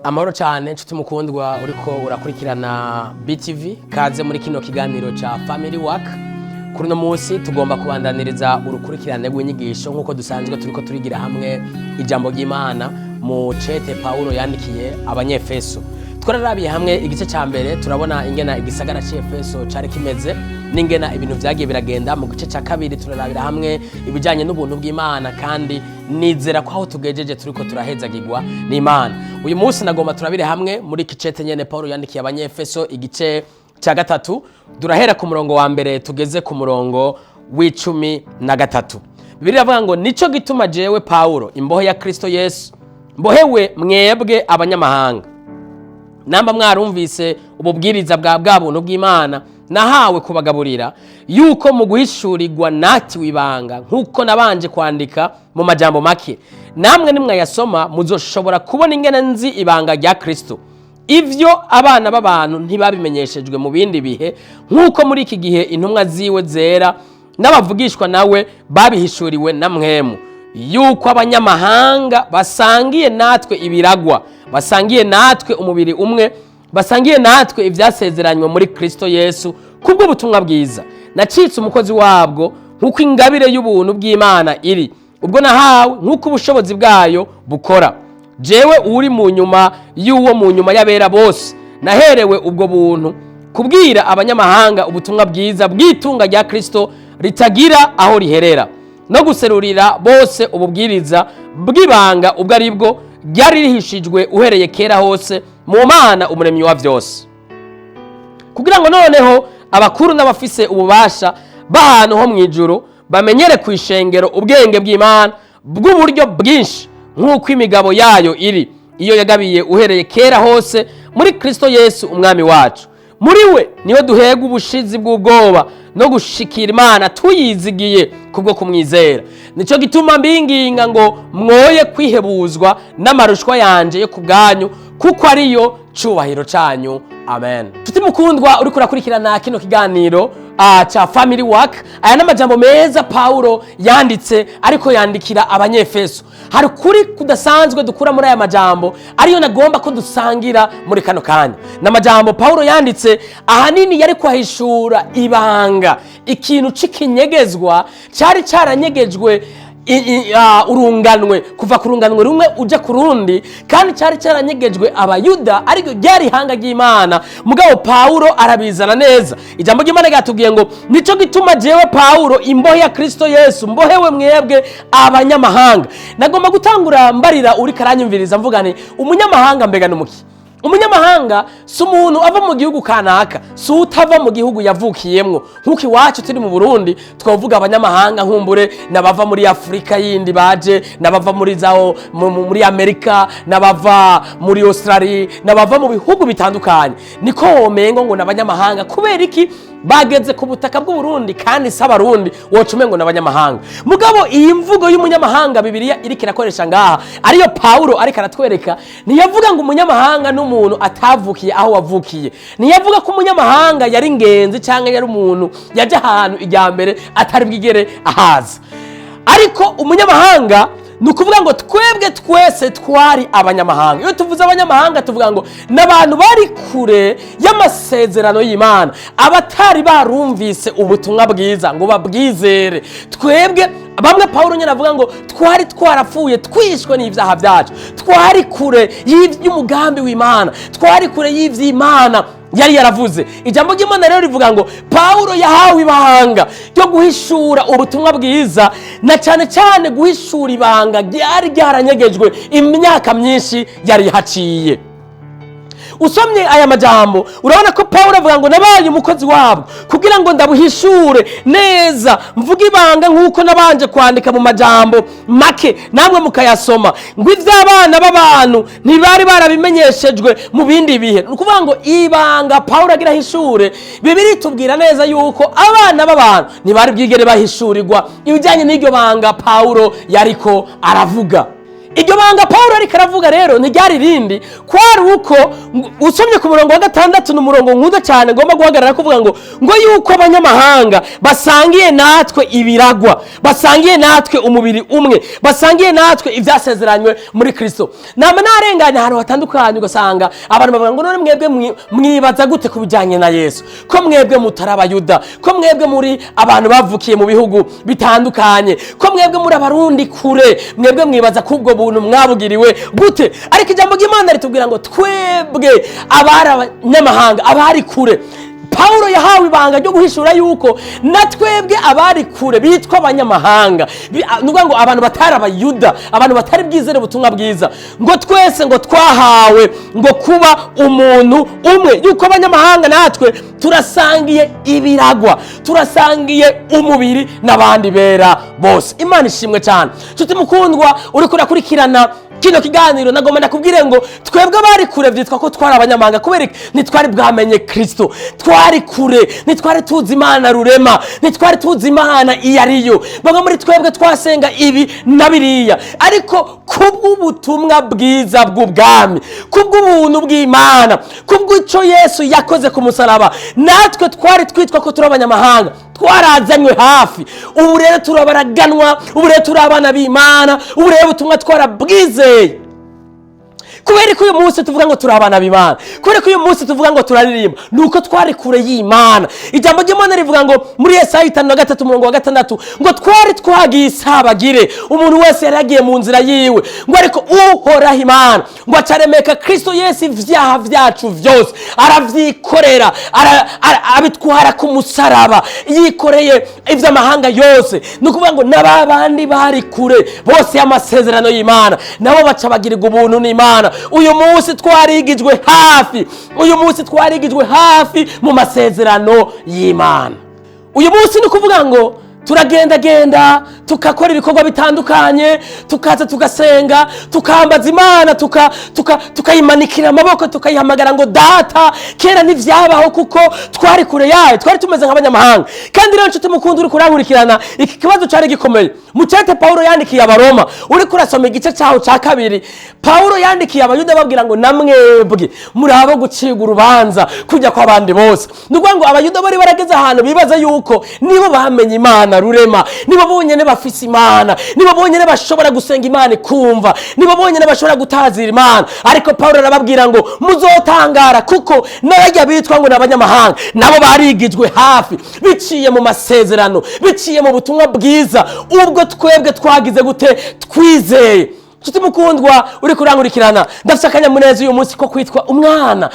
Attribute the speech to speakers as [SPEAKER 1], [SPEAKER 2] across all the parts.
[SPEAKER 1] Amahoro cyane, nshuti mukundwa uriko urakurikirana BTV. Kaze muri kino kiganiro ca Family Work. Kuri uno munsi tugomba kubandaniriza urukurikirane rw'inyigisho nk'uko dusanzwe turiko turigira hamwe ijambo ry'Imana mu cete Paulo yandikiye Abanyefeso. Twararabiye hamwe igice ca mbere, turabona ingena igisagara c'Efeso cari kimeze n'ingena ibintu vyagiye biragenda. Mu gice ca kabiri turarabira hamwe ibijanye n'ubuntu bw'Imana, kandi nizera ko aho tugejeje turiko turahezagirwa n'Imana. Uyu munsi nagomba turabire hamwe muri iki cete nyene Paulo yandikiye Abanyefeso, igice cya gatatu. Turahera ku murongo wa mbere tugeze ku murongo wa 13. Bibiliya iravuga ngo: "Nico gituma jewe Paulo, imbohe ya Kristo Yesu, mbohewe mwebwe abanyamahanga, namba mwarumvise ububwiriza bwa buntu bw'Imana nahawe kubagaburira, yuko mu guhishurirwa natiwe ibanga nk'uko nabanje kwandika mu majambo make, namwe nimwayasoma muzoshobora kubona ingene nzi ibanga rya Kristo. Ivyo abana b'abantu ntibabimenyeshejwe mu bindi bihe, nk'uko muri iki gihe intumwa ziwe zera n'abavugishwa nawe babihishuriwe na Mpwemu, yuko abanyamahanga basangiye natwe ibiragwa, basangiye natwe umubiri umwe, basangiye natwe ivyasezeranywe muri Kristo Yesu kubw'ubutumwa bwiza. Nacitse umukozi wabwo nk'uko ingabire y'ubuntu bw'Imana iri, ubwo nahawe nk'uko ubushobozi bwayo bukora. Jewe uri mu nyuma y'uwo mu nyuma y'abera bose, naherewe ubwo buntu kubwira abanyamahanga ubutumwa bwiza bw'itunga rya Kristo ritagira aho riherera, no guserurira bose ububwiriza bw'ibanga ubwo ari bwo ryari rihishijwe uhereye kera hose mu Mana umuremyi wa vyose, kugira ngo noneho abakuru n'abafise ububasha b'ahantu ho mu ijuru bamenyere ku ishengero ubwenge bw'Imana bw'uburyo bwinshi, nk'uko imigabo yayo iri, iyo yagabiye uhereye kera hose muri Kristo Yesu umwami wacu. Muri we niho duhega ubushizi bw'ubwoba no gushikira Imana tuyizigiye kubwo kumwizera. Nico gituma mbinginga ngo mwoye kwihebuzwa n'amarushwa yanje yo ku bwanyu, kuko ariyo cubahiro canyu. Amen." Nshuti mukundwa uriko urakurikirana kino kiganiro ca Family Work, aya n'amajambo meza Paulo yanditse ariko yandikira Abanyefeso. Hari kuri kudasanzwe dukura muri aya majambo, ariyo nagomba ko dusangira muri kano kanya. N'amajambo Paulo yanditse ahanini yari kwahishura ibanga, ikintu c'ikinyegezwa cari caranyegejwe urunganwe kuva ku runganwe rumwe uja ku rundi, kandi cyari cyaranyegejwe Abayuda, ariko ryari ihanga ry'Imana. Mugabo Paulo arabizana neza. Ijambo ry'Imana ryatubwiye ngo: "Nico gituma jewe Paulo, imbohe ya Kristo Yesu, mbohewe mwebwe abanyamahanga." Nagomba gutangura mbarira uri karanyumviriza, mvuga nti: umunyamahanga mbega n'umuki? Umunyamahanga si umuntu ava mu gihugu kanaka, si utava mu gihugu yavukiyemwo. Nk'uko iwacu turi mu Burundi twavuga abanyamahanga nkumbure n'abava muri Afurika yindi baje, n'abava muri zao muri Amerika, n'abava muri Australia, n'abava mu bihugu bitandukanye. Niko womengo ngo n'abanyamahanga. Kubera iki? Bageze ku butaka bw'Uburundi kandi si Abarundi, woca umengo n'abanyamahanga. Mugabo iyi mvugo y'umunyamahanga Bibiliya iriko irakoresha ngaha, ariyo Paulo ariko aratwereka, ntiyavuga ngo umunyamahanga n'umuntu atavukiye aho wavukiye. Ntiyavuga ko umunyamahanga yari ingenzi cyangwa yari umuntu yaje ahantu ijya mbere atari bwigere ahaza. Ariko umunyamahanga ni ukuvuga ngo twebwe twese twari abanyamahanga. Iyo tuvuze abanyamahanga, tuvuga ngo ni abantu bari kure y'amasezerano y'Imana, abatari barumvise ubutumwa bwiza ngo babwizere. Twebwe bamwe Paulo nyine avuga ngo twari twarapfuye, twishwe n'ibyaha byacu, twari kure y'umugambi w'Imana, twari kure y'ivy'Imana yari yaravuze. Ijambo ry'Imana rero rivuga ngo Paulo yahawe ibanga ryo guhishura ubutumwa bwiza, na cyane cyane guhishura ibanga ryari ryaranyegejwe imyaka myinshi yari haciye. Usomye aya majambo urabona ko Paulo avuga ngo: "Nabaye umukozi wabo kugira ngo ndabuhishure neza, mvuge ibanga nk'uko nabanje kwandika mu majambo make, namwe mukayasoma, ngo ivy'abana b'abantu ntibari barabimenyeshejwe mu bindi bihe." Ni ukuvuga ngo ibanga Paulo agira ahishure, Bibiliya itubwira neza yuko abana b'abantu ntibari bwigere bahishurirwa ibijyanye n'iryo banga Paulo yariko aravuga. Iryo banga Pawulo ariko aravuga rero ntiryari rindi, kwari uko usomye ku murongo wa 6, ni umurongo nkunda cyane ngomba guhagarara kuvuga ngo yuko abanyamahanga basangiye natwe ibiragwa, basangiye natwe umubiri umwe, basangiye natwe ibyasezeranywe muri Kristo. Nama narenganye ahantu hatandukanye, ugasanga abantu bavuga ngo: "None mwebwe mwibaza gute ku bijyanye na Yesu, ko mwebwe mutari Abayuda, ko mwebwe muri abantu bavukiye mu bihugu bitandukanye, ko mwebwe muri Abarundi kure, mwebwe mwibaza ko ubwo buntu mwabugiriwe gute?" Ariko ijambo ry'Imana ritubwira ngo twebwe abari abanyamahanga, abari kure, Pawulo yahawe ibanga ryo guhishura yuko na twebwe abari kure bitwa abanyamahanga, ni ukuvuga ngo abantu batari Abayuda, abantu batari bwizere ubutumwa bwiza, ngo twese ngo twahawe ngo kuba umuntu umwe, yuko abanyamahanga natwe turasangiye ibiragwa, turasangiye umubiri n'abandi bera bose. Imana ishimwe cyane. Nshuti mukundwa uriko urakurikirana kino kiganiro, nagomba ndakubwire ngo twebwe abari kure byitwa ko twari abanyamahanga kubera iki? Ntitwari bwamenye Kristo, twari kure, ntitwari tuzi Imana rurema, ntitwari tuzi Imana iyo ariyo. Bamwe muri twebwe twasenga ibi na biriya, ariko kubw'ubutumwa bwiza bw'ubwami, kubw'ubuntu bw'Imana, kubw'icyo Yesu yakoze ku musaraba, natwe twari twitwa ko turi abanyamahanga twarazanywe hafi. Ubu rero turabaraganwa, ubu rero turi abana b'Imana, ubu rero ubutumwa twarabwizeye. Kubera ko uyu munsi tuvuga ngo turi abana b'Imana, kubera ko uyu munsi tuvuga ngo turaririmba, ni uko twari kure y'Imana. Ijambo ry'Imana rivuga ngo muri Yesaya 53 umurongo wa 6 ngo twari twagiye isabagire, umuntu wese yari yagiye mu nzira yiwe, ngo ariko Uhoraho Imana ngo acaremeka Kristo Yesu ivyaha vyacu vyose aravyikorera, abitwara ku musaraba, yikoreye ivy'amahanga yose. Ni ukuvuga ngo n'aba bandi bari kure bose y'amasezerano y'Imana nabo baca bagirirwa ubuntu n'Imana. Uyu munsi twarigijwe hafi, uyu munsi twarigijwe hafi mu masezerano y'Imana. Uyu munsi ni ukuvuga ngo turagendagenda, tukakora ibikorwa bitandukanye, tukaza tugasenga, tukambaza Imana, tukayimanikira amaboko, tukayihamagara ngo Data. Kera ntivyabaho kuko twari kure yayo, twari tumeze nk'abanyamahanga. Kandi rero nshuti mukunda uri kurankurikirana, iki kibazo cari gikomeye. Mu cete Pawulo yandikiye Abaroma, uriko urasoma igice cyaho ca 2, Pawulo yandikiye Abayuda babwira ngo namwebwe muri abo gucibwa urubanza kujya kw'abandi bose. Ni ukuvuga ngo Abayuda bari barageze ahantu bibaza yuko nibo bamenye Imana rurema, nibo bonyene bafise Imana, nibo bonyene bashobora gusenga Imana ikumva, nibo bonyene bashobora gutazira Imana. Ariko Pawulo arababwira ngo muzotangara, kuko n'abajya bitwa ngo ni abanyamahanga nabo barigijwe hafi biciye mu masezerano, biciye mu butumwa bwiza ubwo twebwe twagize gute? Twizeye. Nshuti mukundwa uri kurankurikirana, ndafite akanyamuneza uyu munsi ko kwitwa umwana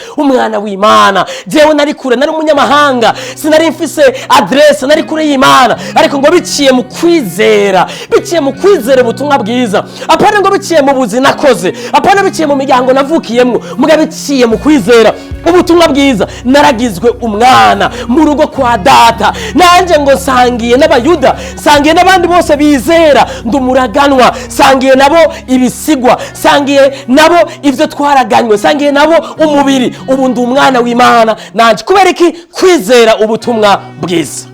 [SPEAKER 1] w'Imana. Jewe nari kure, nari umunyamahanga, sinari mfise adresse, nari kure y'Imana, ariko ngo biciye mu kwizera, biciye mu kwizera ubutumwa bwiza, apana ngo biciye mu buzi nakoze, apana biciye mu miryango navukiyemwo, muga biciye mu kwizera ubutumwa bwiza, naragizwe umwana mu rugo kwa Data. Nanjye ngo nsangiye n'Abayuda, nsangiye n'abandi bose bizera, ndi umuraganwa, nsangiye nabo ibisigwa, nsangiye nabo ibyo twaraganywe, nsangiye nabo umubiri. Ubu ndi umwana w'Imana nanjye. Kubera iki? Kwizera ubutumwa bwiza.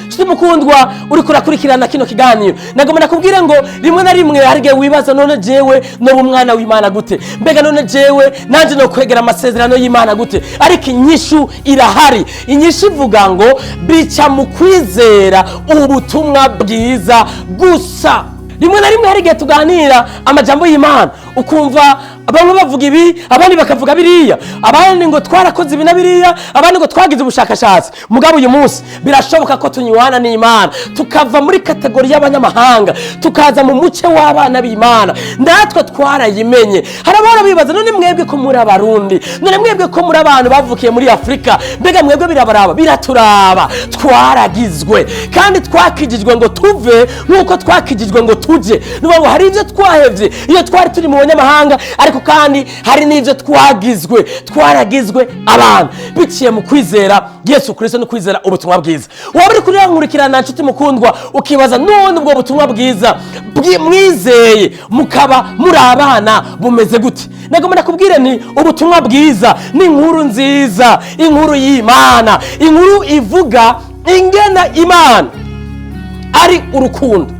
[SPEAKER 1] Nshuti mukundwa uriko urakurikirana kino kiganiro, nagomba nakubwire ngo rimwe na rimwe hari igihe wibaza: "None jewe noba umwana w'Imana gute? Mbega none jewe nanje no kwegera amasezerano y'Imana gute?" Ariko inyishu irahari. Inyishu ivuga ngo bica mu kwizera ubutumwa bwiza gusa. Rimwe na rimwe hari igihe tuganira amajambo y'Imana, ukumva bamwe bavuga ibi, abandi bakavuga biriya, abandi ngo twarakoze ibi na biriya, abandi ngo twagize ubushakashatsi. Mugabo uyu munsi birashoboka ko tunywana n'Imana, tukava muri catégorie y'abanyamahanga, tukaza mu muce w'abana b'Imana. Natwe twarayimenye. Hari abahora bibaza: "None mwebwe ko muri Abarundi, none mwebwe ko muri abantu bavukiye muri Afurika, mbega mwebwe birabaraba?" Biraturaba. Twaragizwe kandi twakijijwe ngo tuve nk'uko twakijijwe ngo tuje. Ni ukuvuga ngo hari ibyo twahevye iyo twari turi mu banyamahanga, ariko kandi hari n'ibyo twagizwe. Twaragizwe abantu biciye mu kwizera Yesu Kristo no kwizera ubutumwa bwiza. Waba uri kurankurikirana, nshuti mukundwa, ukibaza: "None ubwo butumwa bwiza mwizeye mukaba muri abana bumeze gute?" Nagomba nakubwire ni ubutumwa bwiza ni inkuru nziza, inkuru y'Imana, inkuru ivuga ingena Imana ari urukundo.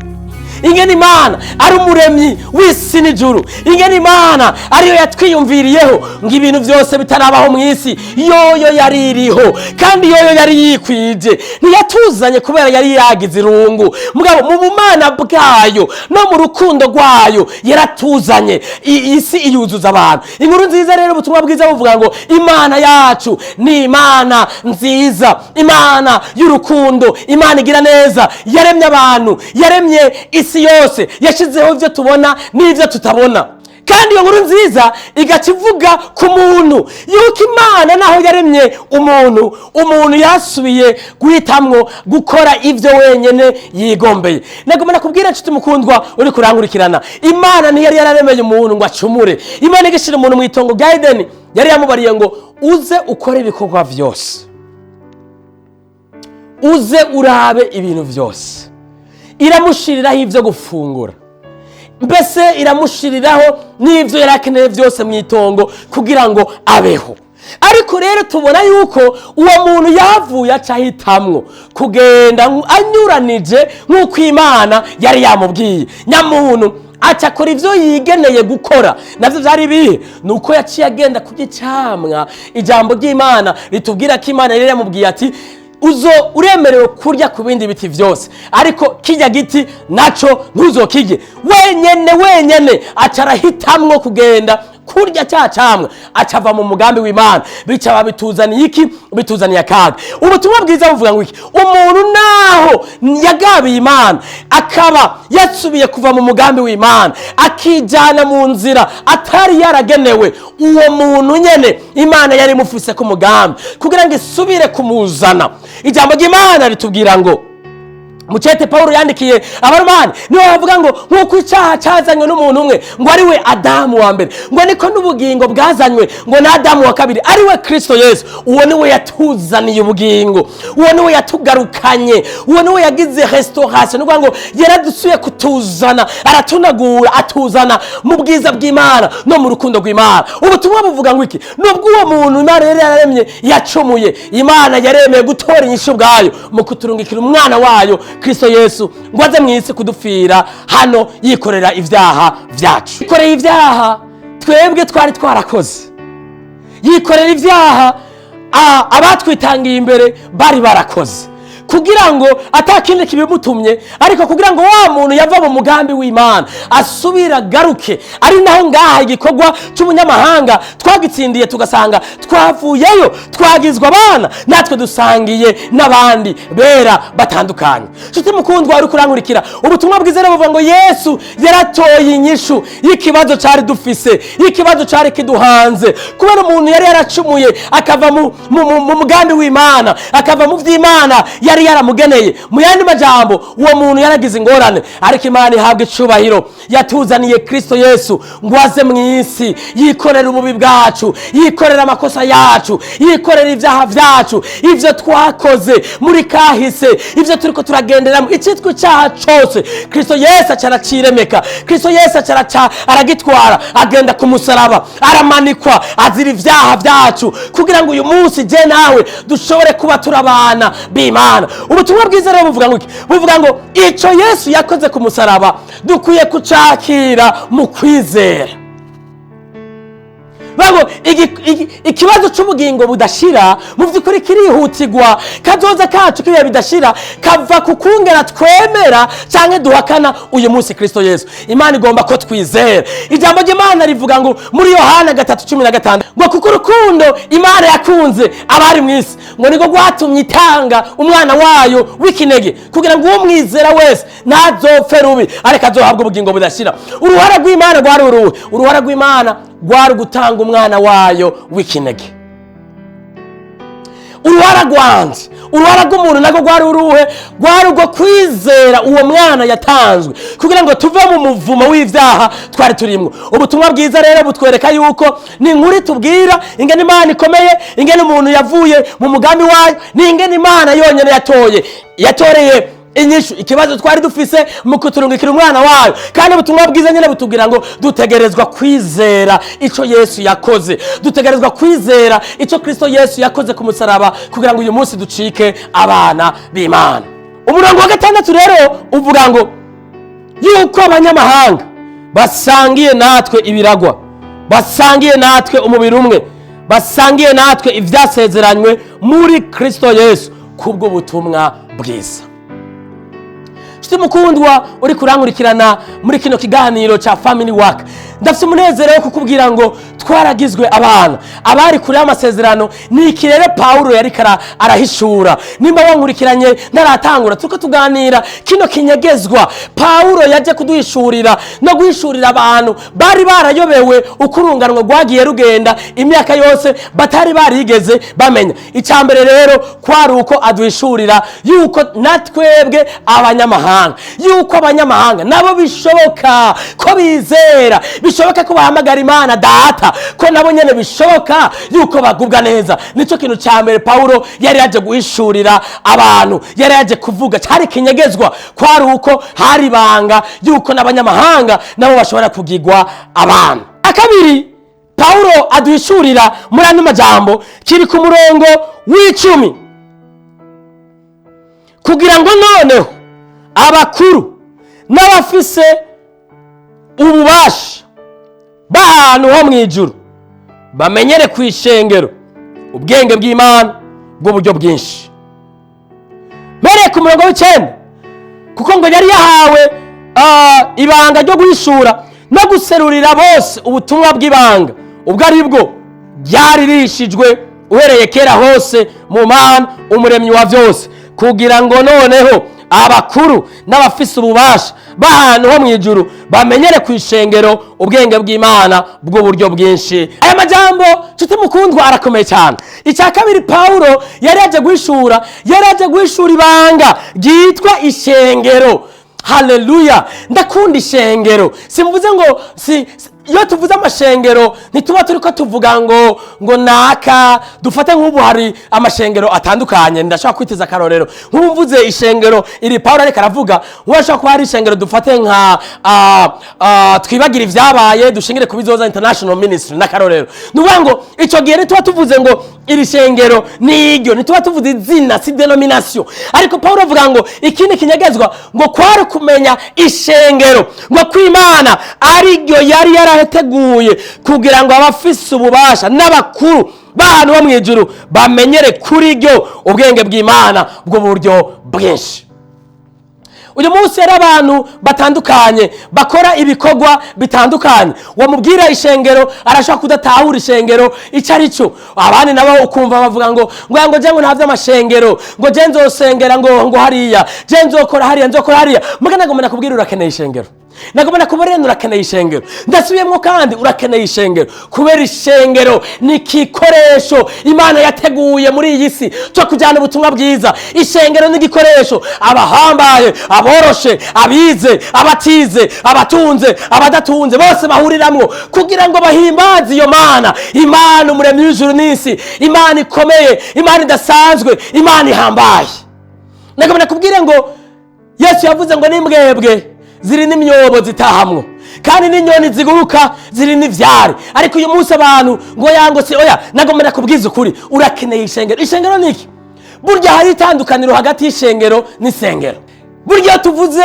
[SPEAKER 1] Ingene Imana ari umuremyi w'isi n'ijuru, ingene Imana ariyo yatwiyumviriyeho ngo ibintu byose bitarabaho mu isi, yoyo yari iriho kandi yoyo yari yikwije. Ntiyatuzanye kubera yari yagize irungu, mugabo mu bumana bwayo no mu rukundo rwayo yaratuzanye, isi iyuzuza abantu. Inkuru nziza rero, ubutumwa bwiza buvuga ngo Imana yacu ni Imana nziza, Imana y'urukundo, Imana igira neza, yaremye abantu, yaremye isi yose, yashyizeho ibyo tubona n'ibyo tutabona. Kandi iyo nkuru nziza igaca ivuga ku muntu yuko Imana naho yaremye umuntu, umuntu yasubiye guhitamwo gukora ibyo wenyine yigombeye. Nagomba nakubwira, nshuti mukundwa uri kurangurikirana, Imana ntiyari yararemeye umuntu ngo acumure. Imana igishyira umuntu mu itongo rya Edeni yari yamubariye ngo uze ukore ibikorwa byose, uze urabe ibintu byose. Iramushiriraho ibyo gufungura, mbese iramushiriraho n'ibyo yari akeneye byose mu itongo kugira ngo abeho. Ariko rero tubona yuko uwo muntu yavuye aca ahitamwo kugenda anyuranije nk'uko Imana yari yamubwiye. Nyamuntu aca akora ibyo yigeneye gukora. Nabyo byari ibihe? Ni uko yaciye agenda kurya icamwa. Ijambo ry'Imana ritubwira ko Imana yari yamubwiye ati uzo uremerewe kurya ku bindi biti byose, ariko kijya giti naco ntuzokirye. Wenyene wenyene aca arahitamwo kugenda kurya cya camwa, acava mu mugambi w'Imana. Bica babituzaniye iki? Bituzaniye akaga. Ubutumwa bwiza buvuga ngo iki? Umuntu naho yagabiye Imana akaba yasubiye kuva mu mugambi w'Imana akijyana mu nzira atari yaragenewe, uwo muntu nyene Imana yari imufise ku mugambi kugira ngo isubire kumuzana. Ijambo ry'Imana ritubwira ngo mucete Paulo yandikiye Abaromani niho bavuga ngo nk'uko icyaha cyazanywe n'umuntu umwe, ngo ari we Adamu wa mbere, ngo niko n'ubugingo bwazanywe ngo ni Adamu wa kabiri, ari we Kristo Yesu. Uwo niwe yatuzaniye ubugingo, uwo niwe yatugarukanye, uwo niwe yagize restauration, ni ukuvuga ngo yaradusuye kutuzana, aratunagura, atuzana mu bwiza bw'Imana no mu rukundo rw'Imana. Ubutumwa buvuga ngo iki? Nubwo uwo muntu Imana yari yararemye yacumuye, Imana yaremeye gutora inyishu ubwayo mu kuturungikira umwana wayo Kristo Yesu ngo aze mu isi kudupfira hano, yikorera ibyaha byacu, yikoreye ibyaha twebwe twari twarakoze, yikorera ibyaha abatwitangiye imbere bari barakoze, kugira ngo atakindi kibimutumye, ariko kugira ngo wa muntu yava mu mugambi w'Imana asubira agaruke. Ari naho ngaha igikorwa cy'umunyamahanga twagitsindiye, tugasanga twavuyeyo, twagizwe abana, natwe dusangiye n'abandi bera batandukanye. Nshuti mukundwa uri kurankurikira, ubutumwa bwiza rero buvuga ngo Yesu yaratoye inyishu y'ikibazo cyari dufise, y'ikibazo cyari kiduhanze. Kubera umuntu yari yaracumuye akava mu mugambi w'Imana, akava mu by'Imana yari yaramugeneye, mu yandi majambo uwo muntu yaragize ingorane. Ariko Imana ihabwa icubahiro, yatuzaniye Kristo Yesu ngo aze mu isi yikorera ububi bwacu, yikorera amakosa yacu, yikorera ibyaha byacu, ibyo twakoze muri kahise, ibyo turiko turagenderamo, icyitwa icyaha cyose Kristo Yesu aca araciremeka. Kristo Yesu aca aragitwara, agenda ku musaraba, aramanikwa, azira ibyaha byacu, kugira ngo uyu munsi je nawe dushobore kuba turabana b'Imana. Ubutumwa bwiza rero buvuga ngo iki? Buvuga ngo icyo Yesu yakoze ku musaraba dukwiye kucakira mu kwizera. Bago ikibazo cy'ubugingo budashira mu by'ukuri kirihutirwa. Kazoza kacu k'ibihe bidashira kava ku kungera twemera cyangwa duhakana uyu munsi Kristo Yesu. Imana igomba ko twizera. Ijambo ry'Imana rivuga ngo muri Yohana 3:16 ngo kuko urukundo Imana yakunze abari mu isi ngo niko rwatumye itanga umwana wayo w'ikinege, kugira ngo uwo mwizera wese ntazopfe rubi, ariko azohabwe ubugingo budashira. Uruhara rw'Imana rwari uruhe? Uruhara rw'Imana rwari gutanga umwana wayo w'ikinege. Uruhara rwanje, uruhara rw'umuntu nako rwari uruhe? Rwari urwo kwizera uwo mwana yatanzwe kugira ngo tuve mu muvumo w'ibyaha twari turimo. Ubutumwa bwiza rero butwereka yuko ni inkuru itubwira ingene Imana ikomeye, ingene umuntu yavuye mu mugambi wayo, ni ingene Imana yonyine yatoreye inyishu ikibazo twari dufise mu kuturungikira umwana wayo. Kandi ubutumwa bwiza nyine butubwira ngo dutegerezwa kwizera ico Yesu yakoze, dutegerezwa kwizera ico Kristo Yesu yakoze ku musaraba, kugira ngo uyu munsi ducike abana b'Imana. Umurongo wa 6 rero uvuga ngo Yuko abanyamahanga basangiye natwe ibiragwa, basangiye natwe umubiri umwe, basangiye natwe ivyasezeranywe muri Kristo Yesu kubw'ubutumwa bwiza. Nshuti mukundwa uri kurankurikirana muri kino kiganiro ca Family Work, ndafite umunezero wo kukubwira ngo twaragizwe abana abari kure y'amasezerano. Ni iki rero Pawulo yariko arahishura? Nimba wankurikiranye ntaratangura, turiko tuganira kino kinyegezwa Pawulo yaje kuduhishurira no guhishurira abantu bari barayobewe uko urunganwe rwagiye rugenda imyaka yose, batari barigeze bamenya. Icya mbere rero kwari uko aduhishurira yuko natwebwe abanyamahanga, yuko abanyamahanga nabo bishoboka ko bizera, bishoboka ko bahamagara Imana Data, ko nabo nyene bishoboka yuko bagubwa neza. Nicyo kintu cya mbere Pawulo yari yaje guhishurira abantu, yari yaje kuvuga. Cyari kinyegezwa, kwari uko hari ibanga yuko n'abanyamahanga nabo bashobora kugigwa abantu. Akabiri Pawulo aduhishurira muri ano majambo kiri ku murongo w'10: kugira ngo noneho abakuru n'abafise ububasha b'ahantu ho mu ijuru bamenyere ku ishengero ubwenge bw'Imana bw'uburyo bwinshi. Mpereye ku murongo w'9, kuko ngo yari yahawe ibanga ryo guhishura no guserurira bose ubutumwa bw'ibanga, ubwo ari bwo ryari rihishijwe uhereye kera hose mu Mana umuremyi wa byose, kugira ngo noneho abakuru n'abafise ububasha b'ahantu ho mu ijuru bamenyere ku ishengero ubwenge bw'Imana bw'uburyo bwinshi. Aya majambo, nshuti mukundwa, arakomeye cyane. Icya kabiri Pawulo yari yaje guhishura, yari yaje guhishura ibanga ryitwa ishengero. Haleluya! Ndakunda ishengero. Simvuze ngo iyo tuvuze amashengero ntituba turi ko tuvuga ngo naka. Dufate nk'ubu hari amashengero atandukanye. Ndashobora kwiteza akarorero, nk'ubu mvuze ishengero iri Pawulo ariko aravuga, nk'ubu ashobora kuba hari ishengero, dufate nka Twibagira Ibyabaye Dushingire ku Bizoza International Ministry, n'akarorero. Ni ukuvuga ngo icyo gihe ntituba tuvuze ngo iri shengero ni iryo, ntituba tuvuze izina, si dénomination. Ariko Pawulo avuga ngo ikindi kinyegezwa ngo kwari kumenya ishengero, ngo kw'Imana ariryo yari yarateguye kugira ngo abafise ububasha n'abakuru b'ahantu bo mu ijuru bamenyere kuri ryo ubwenge bw'Imana bw'uburyo bwinshi. Uyu munsi hari abantu batandukanye bakora ibikorwa bitandukanye. Wamubwira ishengero arashobora kudatahura ishengero icyo ari cyo. Abandi nabo ukumva bavuga ngo je ngo nta by'amashengero, ngo je nzosengera ngo hariya, je nzokora hariya, nzokora hariya. Muga nagomba nakubwira, urakeneye ishengero. Nagomba nakubwira, urakeneye ishengero. Ndasubiyemo kandi, urakeneye ishengero, kubera ishengero ni igikoresho Imana yateguye muri iyi si cyo kujyana ubutumwa bwiza. Ishengero ni igikoresho abahambaye, aboroshe, abize, abatize, abatunze, abadatunze, bose bahuriramwo kugira ngo bahimbaze iyo Mana, Imana umuremyi w'ijuru n'isi, Imana ikomeye, Imana idasanzwe, Imana ihambaye. Nagomba nakubwire ngo Yesu yavuze ngo n'imbwebwe ziri n'imyobo zitahamwo, kandi n'inyoni ziguruka ziri n'ivyari. Ariko uyu munsi abantu ngo yango si oya. Nagomba nakubwiza ukuri, urakeneye ishengero. Ishengero ni iki? Burya hari itandukaniro hagati y'ishengero n'isengero. Burya iyo tuvuze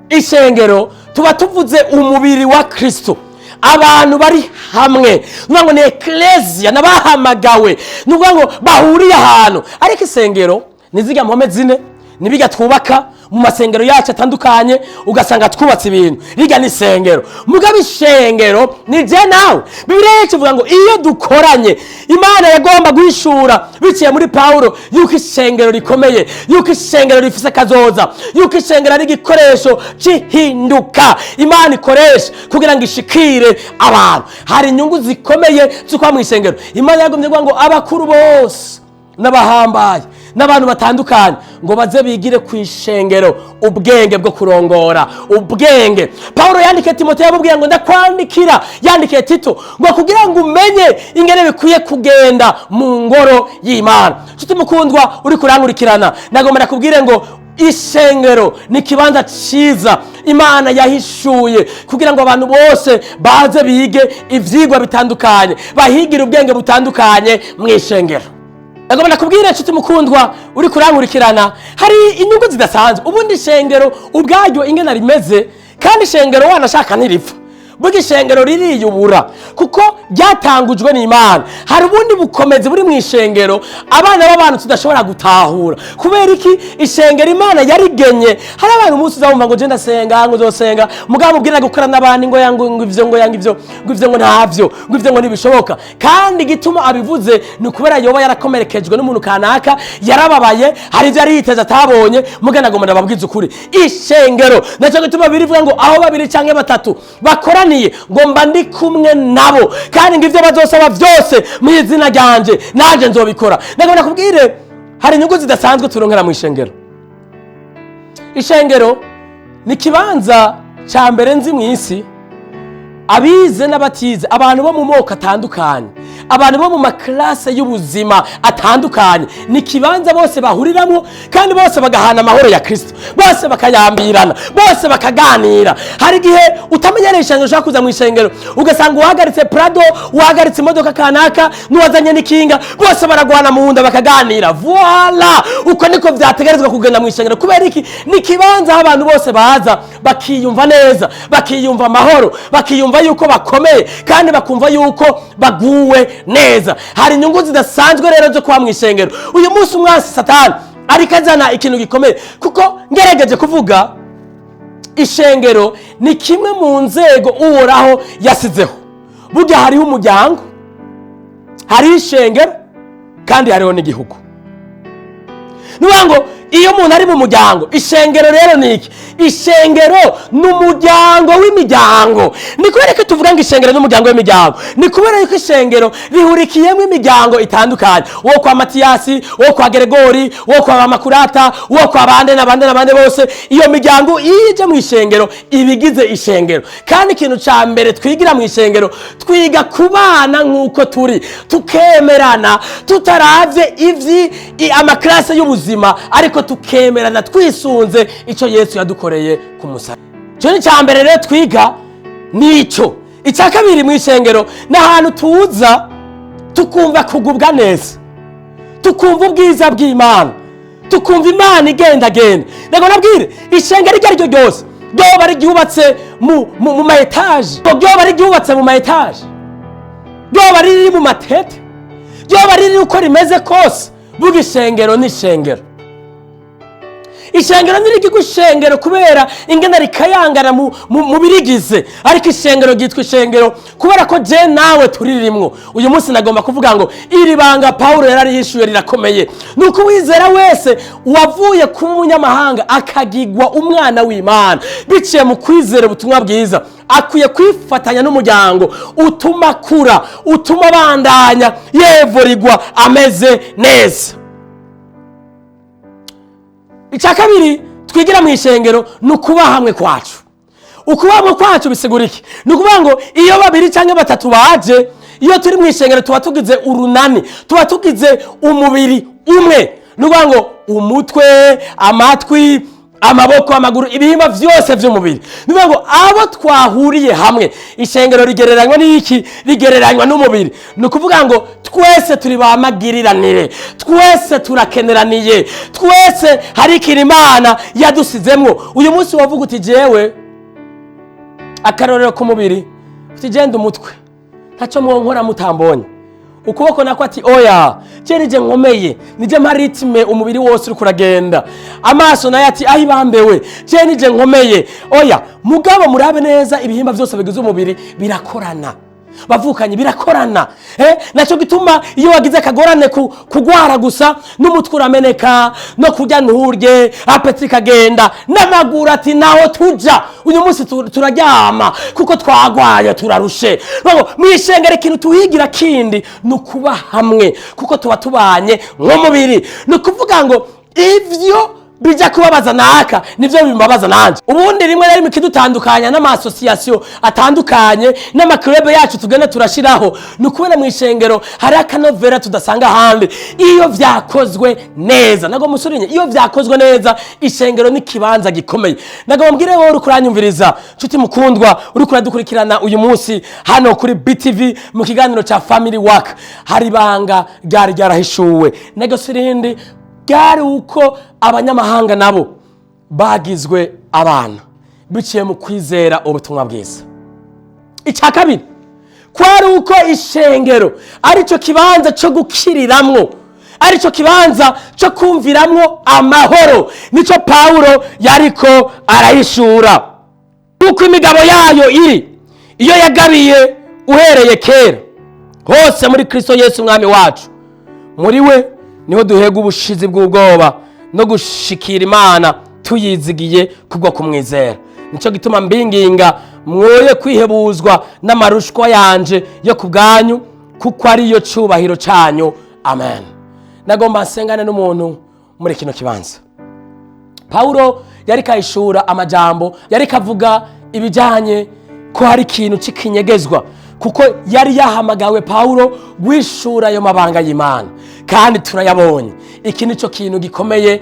[SPEAKER 1] ishengero tuba tuvuze umubiri wa Kristo, abantu bari hamwe. Ni ukuvuga ngo ni eklezia, n'abahamagawe, ni ukuvuga ngo bahuriye ahantu. Ariko isengero ni zirya mpome zine, nibiga twubaka mu masengero yacu atandukanye, ugasanga twubatse ibintu, riga ni isengero. Mugabo ishengero ni je nawe. Bibiliya yacu ivuga ngo iyo dukoranye. Imana yagomba guhishura biciye muri Pawulo yuko ishengero rikomeye, yuko ishengero rifise akazoza, yuko ishengero ari igikoresho cy'ihinduka Imana ikoresha kugira ngo ishikire abantu. Hari inyungu zikomeye zo kuba mu ishengero. Imana yagomye kuvuga ngo abakuru bose n'abahambaye n'abantu batandukanye ngo baze bigire ku ishengero ubwenge bwo kurongora, ubwenge. Pawulo yandikiye Timoteyo yamubwiye ngo ndakwandikira, yandikiye Tito ngo kugira ngo umenye ingene bikwiye kugenda mu ngoro y'Imana. Nshuti mukundwa uri kurankurikirana, nagomba nakubwire ngo ishengero ni ikibanza cyiza Imana yahishuye kugira ngo abantu bose baze bige ivyigwa bitandukanye, bahigire ubwenge butandukanye mu ishengero. Nagomba nakubwira, inshuti mukundwa uri kurankurikirana, hari inyungu zidasanzwe. Ubundi ishengero ubwaryo ingena rimeze Kandi ishengero wanashaka ntiripfa. Burya ishengero ririyubura kuko ryatangujwe n'Imana. Hari ubundi bukomezi buri mu ishengero abana b'abantu tudashobora gutahura. Kubera iki? Ishengero Imana yarigenye. Hari abantu umunsi uzabumva ngo je ndasenga, ngo uzosenga, mugabo ubwira gukora n'abandi ngo yangu, ngo ivyo, ngo yanga ivyo, ngo ivyo ngo ntavyo, ngo ivyo ngo ntibishoboka. Kandi igituma abivuze ni ukubera yoba yarakomerekejwe n'umuntu kanaka, yarababaye, hari ivyo yari yiteze atabonye. Mugana agomba ndababwiza ukuri, ishengero nacyo gituma birivuga ngo aho babiri canke batatu bakoraniye ngo mba ndi kumwe nabo, kandi ngo ivyo bazosaba vyose mu izina ryanje nanje nzobikora. Ndagomba nakubwire, hari inyungu zidasanzwe turonkera mu ishengero. Ishengero ni ikibanza ca mbere nzi mu isi abize n'abatize, abantu bo mu moko atandukanye, abantu bo mu ma classes y'ubuzima atandukanye, ni ikibanza bose bahuriramwo kandi bose bagahana amahoro ya Kristo, bose bakayambirana, bose bakaganira. Hari igihe utamenyereye ishengero, ushaka kuza mu ishengero ugasanga uhagaritse Prado, uhagaritse imodoka kanaka, n'uwazanye n'ikinga, bose baragwana mu nda bakaganira. Voila, uko niko vyategerezwa kugenda mu ishengero. Kubera iki? Ni ikibanza aho abantu bose baza bakiyumva neza, bakiyumva amahoro, bakiyumva yuko bakomeye, kandi bakumva yuko baguwe neza. Hari inyungu zidasanzwe rero zo kuba mu ishengero. Uyu munsi umwansi Satani ariko azana ikintu gikomeye, kuko ngerageje kuvuga, ishengero ni kimwe mu nzego Uhoraho yasizeho. Burya hariho umuryango, hariho ishengero, kandi hariho n'igihugu. Ni ukuvuga ngo iyo umuntu ari mu muryango, ishengero rero ni iki? Ishengero ni umuryango w'imiryango. Ni kubera ko tuvuga ngo ishengero ni umuryango w'imiryango, ni kubera yuko ishengero rihurikiyemo imiryango itandukanye: uwo kwa Matiyasi, uwo kwa Geregori, uwo kwa Bamakurata, uwo kwa bande na bande na bande. Bose iyo miryango iyo ije mu ishengero iba igize ishengero. Kandi ikintu cya mbere twigira mu ishengero, twiga kubana nk'uko turi, tukemerana tutaravye ivyi ama classes y'ubuzima, ariko tukemerana twisunze icyo Yesu yadukoreye ku musaraba. Icyo ni icya mbere rero twiga nico. Icya kabiri, mu ishengero ni ahantu tuza tukumva kugubwa neza, tukumva ubwiza bw'Imana, tukumva Imana igendagenda. Ndabwo nabwire, ishengero iryo ari ryo ryose, ryoba ryubatse mu ma étages, ryoba ryubatse mu ma étages, ryoba riri mu matete, ryoba riri uko rimeze kose, buga ishengero ni ishengero. Ishengero ntirigirwa ishengero kubera ingena rikayangana mu birigize, ariko ishengero ryitwa ishengero kubera ko je nawe turirimwo. Uyu munsi nagomba kuvuga ngo iri banga Pawulo yararihishuye, rirakomeye. Ni uko uwizera wese wavuye kuba umunyamahanga akagigwa umwana w'Imana biciye mu kwizera ubutumwa bwiza, akwiye kwifatanya n'umuryango utuma akura, utuma abandanya yevorigwa ameze neza. Icya kabiri twigira mu ishengero ni ukuba hamwe kwacu. Ukuba hamwe kwacu bisigura iki? Ni ukuvuga ngo iyo babiri cyangwa batatu baje, iyo turi mu ishengero tuba tugize urunani, tuba tugize umubiri umwe. Ni ukuvuga ngo umutwe, amatwi, amaboko, amaguru, ibihimba byose by'umubiri. Ni ukuvuga ngo abo twahuriye hamwe, ishengero rigereranywa n'iki? Rigereranywa n'umubiri. Ni ukuvuga ngo twese turi ba magiriranire, twese turakeneraniye, twese hari ikintu Imana yadusizemwo. Uyu munsi wavuga uti jewe, akarorero k'umubiri, uti genda umutwe, ntacyo mwonkora mutambonye. Ukuboko nako ati oya, je nije nkomeye, nije mpa rythme umubiri wose uriko uragenda. Amaso nayo ati aho ibambewe, je nije nkomeye, oya. Mugabo murabe neza, ibihimba byose bigize umubiri birakorana, bavukanye, birakorana. Nacyo gituma iyo wagize akagorane kugwara gusa, n'umutwe urameneka, no kurya nturye, appétit ikagenda, n'amaguru ati naho tuja uyu munsi turaryama kuko twagwaye, turarushe. Ngo mwishengera ikintu tuhigira kindi ni ukuba hamwe, kuko tuba tubanye nk'umubiri. Ni ukuvuga ngo ivyo bijya kubabaza naka nibyo bimbabaza nanje. Ubundi rimwe na rimwe ikidutandukanya n'ama associations atandukanye n'ama clubs yacu tugenda turashiraho, ni ukubona mu ishengero hari akanovera tudasanga ahandi iyo vyakozwe neza. Nago musurinye, iyo vyakozwe neza, ishengero ni ikibanza gikomeye. Nago mbwire wowe uriko uranyumviriza, nshuti mukundwa uriko uradukurikirana uyu munsi hano kuri BTV mu kiganiro ca Family Work, hari ibanga ryari ryarahishuwe. Nago sirindi ryari uko abanyamahanga nabo bagizwe abana biciye mu kwizera ubutumwa bwiza. Biciye mu kwizera ubutumwa bwiza. Icya kabiri, kwari uko ishengero aricyo kibanza cyo gukiriramwo, aricyo kibanza cyo kumviramwo amahoro. Nicyo Pawulo yariko arayishura, kuko imigabo yayo iri iyo yagabiye uhereye kera hose muri Kristo Yesu Umwami wacu. Muri we niho duhega ubushizi bw'ubwoba no gushikira Imana tuyizigiye kubwo kumwizera. Nicyo gituma mbinginga mwoye kwihebuzwa n'amarushwa yanje yo ku bwanyu, kuko ariyo cyubahiro cyanyu. Amen. Nagomba nsengane n'umuntu muri kino kibanza. Pawulo yari kayishura amajambo, yari kavuga ibijyanye ko hari ikintu cy'ikinyegezwa, kuko yari yahamagawe Pawulo guhishura ayo mabanga y'Imana, kandi turayabonye. Iki nicyo kintu gikomeye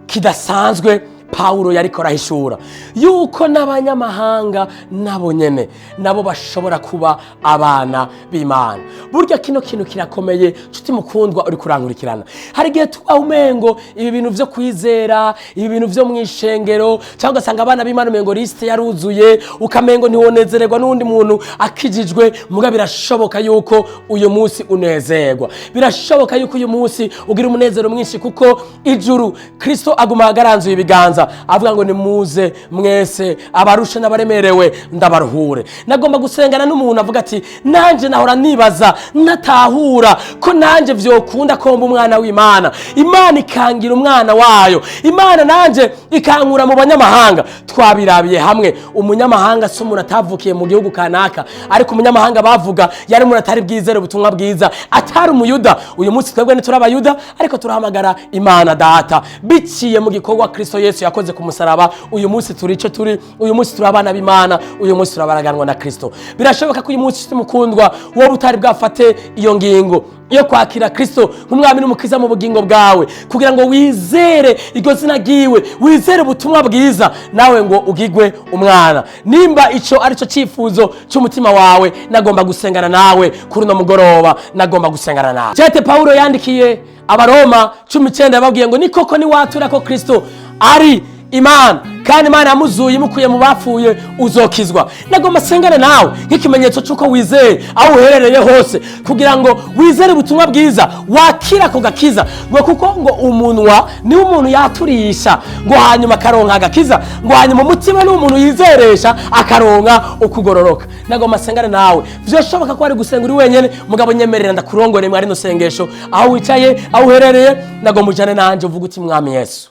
[SPEAKER 1] kidasanzwe Pawulo yariko arahishura, yuko n'abanyamahanga nabo nyene nabo bashobora kuba abana b'Imana. Burya kino kintu kirakomeye, nshuti mukundwa uri kurankurikirana. Hari igihe tuba umengo ibi bintu vyo kwizera, ibi bintu vyo mw'ishengero, cyangwa ugasanga abana b'Imana umengo liste yaruzuye, ukamengo ntiwonezererwa n'undi muntu akijijwe. Muga birashoboka yuko uyu munsi unezerwa, birashoboka yuko uyu munsi ugira umunezero mwinshi, kuko ijuru Kristo aguma agaranzuye ibiganza avuga ngo nimuze mwese abarushe n'abaremerewe, ndabaruhure. Nagomba gusengana n'umuntu avuga ati nanje nahora nibaza natahura ko nanje vyokunda ko mba umwana w'Imana, Imana ikangira umwana wayo, Imana nanje ikankura mu banyamahanga. Twabirabiye hamwe, umunyamahanga si umuntu atavukiye mu gihugu kanaka, ariko umunyamahanga bavuga yari umuntu atari bwizere ubutumwa bwiza, atari umuyuda. Uyu munsi twebwe ntituri abayuda, ariko turahamagara Imana Data biciye mu gikorwa Kristo Yesu yakoze ku musaraba. Uyu munsi turi icyo turi, uyu munsi turi abana b'Imana, uyu munsi turabaraganwa na Kristo. Birashoboka ko uyu munsi mukundwa wowe utari bwafate iyo ngingo yo kwakira Kristo nk'umwami n'umukiza mu bugingo bwawe, kugira ngo wizere iryo zina ryiwe, wizere ubutumwa bwiza, nawe ngo ugigwe umwana. Nimba ico arico cyifuzo cy'umutima wawe, nagomba gusengana nawe kuri uno mugoroba, nagomba gusengana nawe. Cete Pawulo yandikiye Abaroma 19 yababwiye ngo ni koko niwatura ko Kristo ari Imana, kandi Imana yamuzuye imukuye mu bapfuye, uzokizwa. Nagomba sengane nawe nk'ikimenyetso cy'uko wizeye aho uherereye hose, kugira ngo wizere ubutumwa bwiza, wakira ako gakiza, ngo kuko ngo umunwa niwo umuntu yaturisha ngo hanyuma akaronka agakiza, ngo hanyuma umutima niwo umuntu yizeresha akaronka ukugororoka. Nagomba sengane nawe. Vyoshoboka ko ari gusenga uri wenyene, mugabo nyemerera ndakurongore mwari no sengesho aho wicaye, aho uherereye. Nagomba ujane nanje uvuga uti Mwami Yesu,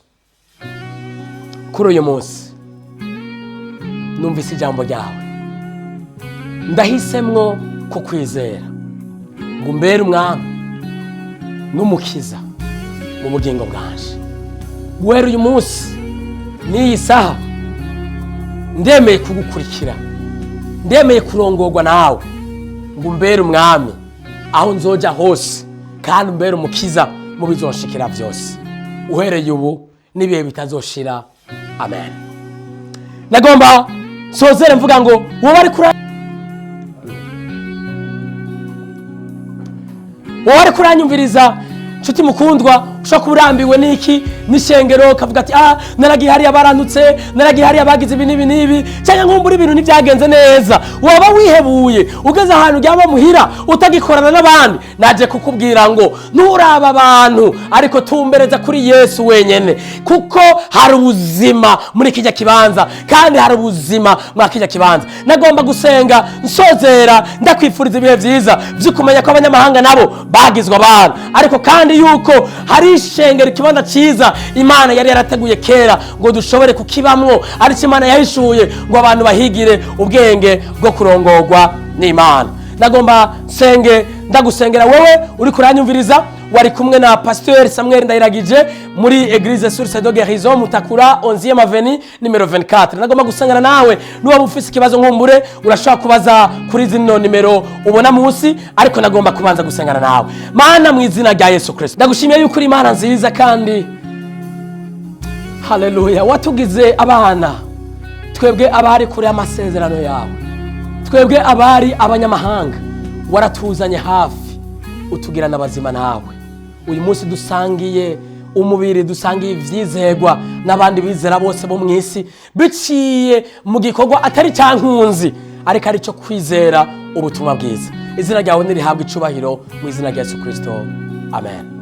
[SPEAKER 1] kuri uyu munsi numvise ijambo ryawe, ndahisemwo kukwizera ngo umbere umwami n'umukiza mu bugingo bwanje. Guhera uyu munsi n'iyi saha ndemeye kugukurikira, ndemeye kurongorwa nawe ngo umbere umwami aho nzoja hose, kandi umbere umukiza mu bizonshikira byose, uhereye ubu n'ibihe bitazoshira. Amen. Nagomba sozere mvuga ngo wowe ari kuranyumviriza, nshuti mukundwa, ushobora kuba urambiwe n'iki n'ishengero, kavuga ati naragiye hariya barantutse, naragiye hariya bagize ibi n'ibi n'ibi, cyangwa nkumbura ibintu ntibyagenze neza, waba wihebuye ugeze ahantu ujya muhira utagikorana n'abandi. Naje kukubwira ngo nturaba abantu, ariko tumbereza kuri Yesu wenyene, kuko hari ubuzima muri kijya kibanza, kandi hari ubuzima muri kijya kibanza. Nagomba gusenga nsozera ndakwifuriza ibihe byiza byo kumenya ko abanyamahanga nabo bagizwe abantu, ariko kandi yuko hari ishengero, ikibanza cyiza Imana yari yarateguye kera ngo dushobore kukibamwo, ariko Imana yahishuye ngo abantu bahigire ubwenge bwo kurongorwa n'Imana. Nagomba senge ndagusengera wewe uri kuranyumviriza. Wari kumwe na Pasteur Samuel Ndayiragije muri Eglise Source de Guérison, Mutakura 11e Avenue numero 24. Nagomba gusengana nawe, nuba ufise ikibazo nkumbure urashobora kubaza kuri zino nimero ubona munsi, ariko nagomba kubanza gusengana nawe. Mana, mu izina rya Yesu Kristo, ndagushimiye yuko uri Imana nziza, kandi haleluya, watugize abana, twebwe abari kure y'amasezerano yawe, twebwe abari abanyamahanga, waratuzanye hafi utugira n'abazima nawe. Uyu munsi dusangiye umubiri, dusangiye ivyizegwa N'abandi bizera bose bo mu isi, biciye mu gikorwa atari cya nkunzi, ariko ari cyo kwizera ubutumwa bwiza. Izina ryawe nirihabwa icubahiro, mu izina rya Yesu Kirisito, amen.